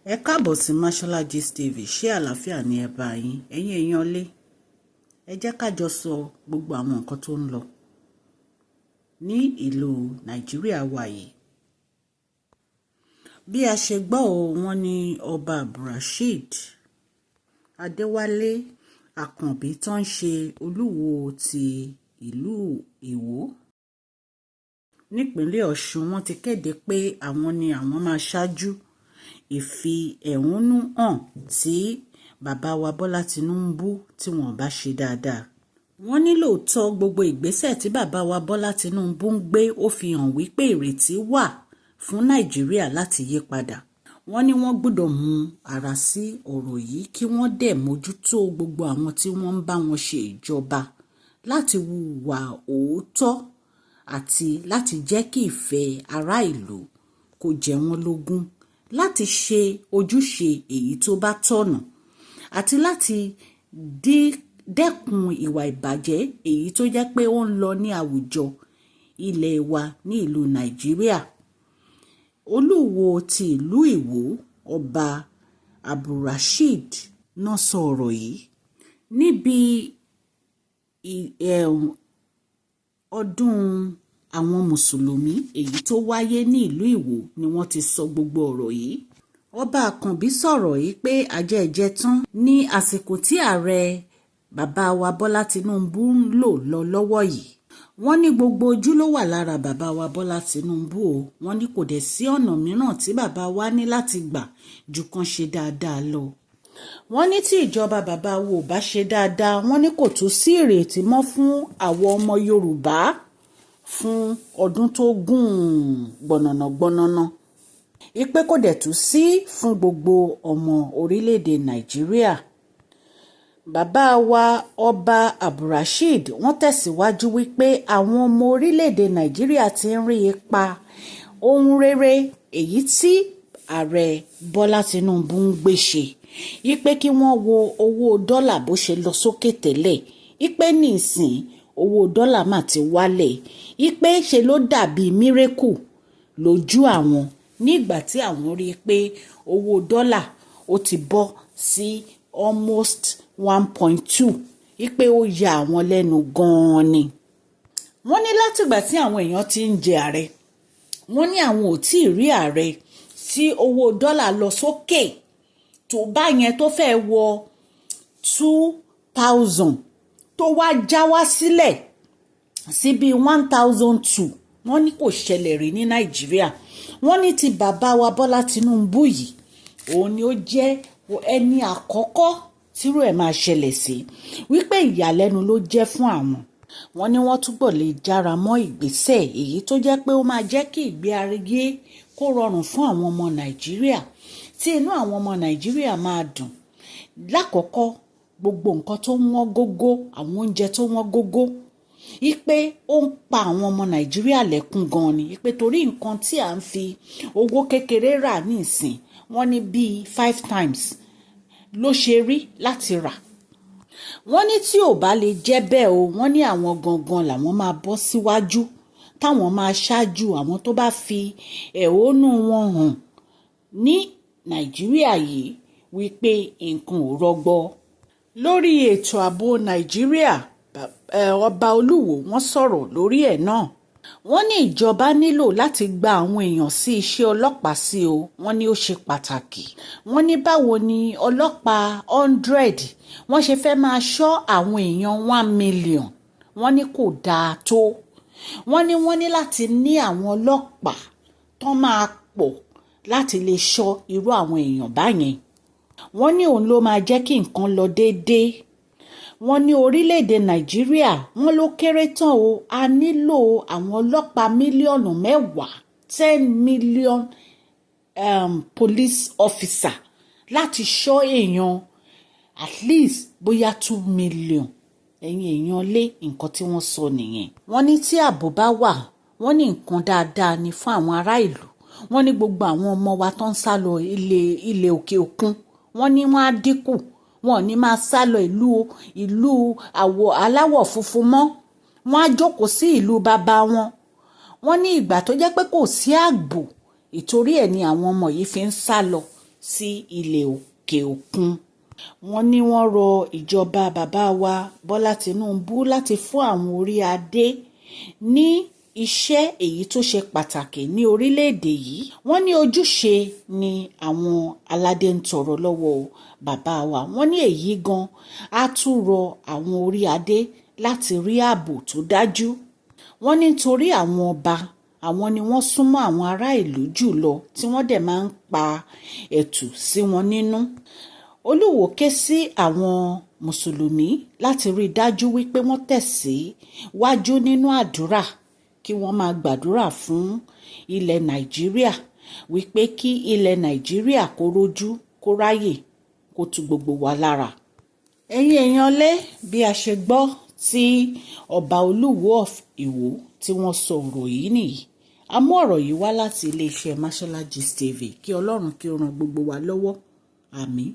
Ẹ káàbọ̀ sí Mashola Gist TV. Ṣé àlàáfíà ni ẹ bá yín, ẹ̀yin èèyàn lé? Ẹ jẹ́ ká jọ sọ gbogbo àwọn nǹkan tó ń lọ ní ìlú Nàìjíríà wa yìí. Bí a ṣe gbọ́ ọ, wọ́n ní Ọba Abdulrasheed Adéwálé Àkànbí tó ń ṣe Olúwo ti ìlú Ìwọ nípínlẹ̀ Ọ̀ṣun, wọ́n ti kéde pé àwọn ni àwọn máa ṣáájú ìfi ẹ̀hónú hàn tí bàbá wa Bọ́lá Tìǹbù tí wọ́n bá ṣe dáadáa. Wọ́n ní lóòótọ́, gbogbo ìgbésẹ̀ tí bàbá wa Bọ́lá Tìǹbù ń gbé, ó fi hàn wípé ìrètí wà fún Nàìjíríà láti yí padà. Wọ́n ní wọ́n gbọ́dọ̀ mú ara sí ọ̀rọ̀ yìí, kí wọ́n dẹ̀ mójútó gbogbo àwọn tí wọ́n ń bá wọn ṣe ìjọba láti hùwà òótọ́ àti láti jẹ́ kí ìfẹ́ ará ìlú kó jẹ wọ́n lógún, láti ṣe ojúṣe èyí tó bá tọ̀nà àti láti dẹ́kun ìwà ìbàjẹ́ èyí tó jẹ́ pé ó ń lọ ní àwùjọ ilé wa ní ìlú Nàìjíríà. Olúwo ti ìlú Ìwọ, Ọba Abdulrasheed náà sọ ọ̀rọ̀ yìí níbi ọdún àwọn Mùsùlùmí èyí tó wáyé ní ìlú Ìwọ ni wọ́n ti sọ gbogbo ọ̀rọ̀ yìí. Ọba Àkànbí sọ̀rọ̀ yìí pé ajẹ́jẹ́ tán ní àsìkò tí ààrẹ bàbá wa Bọ́lá Tìǹbù ń lò lọ lọ́wọ́ yìí. Wọ́n ní gbogbo ojú ló wà lára bàbá wa Bọ́lá Tìǹbù o. Wọ́n ní kò dẹ̀ sí ọ̀nà mìíràn tí bàbá wa ní láti gbà ju kan ṣe dáadáa lọ. Wọ́n ní tí ìjọba bàbá wa ò bá ṣe dáadáa, wọ́n ní kò tún sí ìrètí mọ́ fún àwọn ọmọ Yorùbá fún ọdún tó gùn gbọ̀nànàgbọ̀nànà, ìpè kò dẹ̀ tún sí fún gbogbo ọmọ orílẹ̀-èdè Nàìjíríà. Bàbá wa Ọba Abdulrasheed, wọ́n tẹ̀síwájú wípé àwọn ọmọ orílẹ̀-èdè Nàìjíríà ti ń rí ipa ohun rere èyí tí ààrẹ Bọ́lá Tìǹbù ń gbé ṣe, ìpè kí wọ́n wo owó dọ́là bó ṣe lọ sókè tẹ́lẹ̀, ìpè nísìn owó dọ́là mà ti wálẹ̀, ìpè ṣe ló dàbí miracle lójú àwọn nígbà tí àwọn rí i pé owó dọ́là ó ti bọ́ sí almost 1.2, ìpè ó ya àwọn lẹ́nu gan-an ni. Wọ́n ní látìgbà tí àwọn èèyàn ti ń jẹ ààrẹ, wọ́n ní àwọn ò tí ì rí ààrẹ tí owó dọ́là lọ sókè tó bá yẹn, tó fẹ́ wọ 2,000, tó wá já wá sílẹ̀ sí bíi 1,002. Wọ́n ní kò ṣẹlẹ̀ rí ní Nàìjíríà. Wọ́n ní ti bàbá wa Bọ́lá Tinubu yìí, òun ni ó jẹ́ ẹni àkọ́kọ́ tírú ẹ̀ máa ṣẹlẹ̀ sí, wípé ìyàlẹ́nu ló jẹ́ fún àwọn. Wọ́n ní wọ́n túbọ̀ lè jára mọ́ ìgbésẹ̀ èyí tó jẹ́ pé ó máa jẹ́ kí ìgbé ayé kó rọrùn fún àwọn ọmọ Nàìjíríà, tí inú àwọn ọmọ Nàìjíríà máa dùn. Lákọ̀ọ́kọ́, gbogbo nǹkan tó wọ́n gógó, àwọn oúnjẹ tó wọ́n gógó, ipe ó ń pa àwọn ọmọ Nàìjíríà lẹ́kún gan ni, ipe torí nǹkan tí à ń fi owó kékeré rà nísìn, wọ́n ní bíi five times ló ṣe rí láti rà. Wọ́n ní tí ò bá lè jẹ́ bẹ́ẹ̀ o, wọ́n ní àwọn gangan làwọn máa bọ́ síwájú, táwọn máa ṣáájú àwọn tó bá fi ẹ̀hónú wọn hàn ní Nàìjíríà yìí wípé nǹkan ò rọgbọ. Lórí ètò ààbò Nàìjíríà, Ọba Olúwo, wọ́n sọ̀rọ̀ lórí ẹ̀ náà. Wọ́n ní ìjọba nílò láti gba àwọn èèyàn sí iṣẹ́ ọlọ́pàá sí o. Wọ́n ní ó ṣe pàtàkì. Wọ́n ní báwo ni ọlọ́pàá 100 wọ́n ṣe fẹ́ máa ṣọ́ àwọn èèyàn 1 million? Wọ́n ní kò dáa tó. Wọ́n ní wọ́n ní láti ní àwọn ọlọ́pàá tó máa pọ̀ láti lè ṣọ́ irú àwọn èèyàn báyẹn. Wọ́n ní òun ló máa jẹ́ kí nǹkan lọ déédéé. Wọ́n ní orílẹ̀-èdè Nàìjíríà, wọ́n ló kéré tán o, a nílò àwọn ọlọ́pàá mílíọ̀nù 10, 10 million police officer láti ṣọ́ èèyàn at least bóyá 2 million. Ẹ̀yin èèyàn lé, nǹkan tí wọ́n sọ nìyẹn. Wọ́n ní tí ààbò bá wà, wọ́n ní nǹkan dáadáa ni fún àwọn ará ìlú. Wọ́n ní gbogbo àwọn ọmọ wa tó ń sá lọ ilé òkè òkun, wọ́n ní wọ́n á dínkù. Wọn ò ní máa sá lọ ìlú àwọ̀ aláwọ̀ funfun mọ́. Wọ́n á jókòó sí ìlú bàbá wọn. Wọ́n ní ìgbà tó jẹ́ pé kò sí ààbò, ìtorí ẹ̀ ni àwọn ọmọ yìí fi ń sá lọ. sí ilẹ̀ òkè òkun. Wọ́n ní wọ́n rọ ìjọba bàbá wa Bọ́lá Tinubu láti fún àwọn orí adé ní iṣẹ́ èyí tó ṣe pàtàkì ní orílẹ̀-èdè yìí. Wọ́n ní ojúṣe ni àwọn aládé ń tọrọ lọ́wọ́ bàbá wa. Wọ́n ní èyí gan á tún rọ àwọn orí adé láti rí ààbò tó dájú. Wọ́n ní nítorí àwọn ọba, àwọn ni wọ́n súnmọ́ àwọn ará ìlú jù lọ, tí wọ́n dẹ̀ máa ń pa ẹ̀tù sí wọn nínú. Olúwo ké sí àwọn mùsùlùmí láti rí i dájú wípé wọ́n tẹ̀síwájú nínú àdúrà, kí wọ́n máa gbàdúrà fún ilẹ̀ Nàìjíríà, wípé kí ilẹ̀ Nàìjíríà kó rojú, kó ráyè, kó tu gbogbo wa lára. Ẹ̀yin èèyàn lé, bí a ṣe gbọ́ tí ọba Olúwo of Ìwó tí wọ́n sọ ọ̀rọ̀ yìí nìyí. A mú ọ̀rọ̀ yìí wá láti iléeṣẹ́ Mashola Gist TV. Kí Ọlọ́run kí ó ran gbogbo wa lọ́wọ́. Àmín.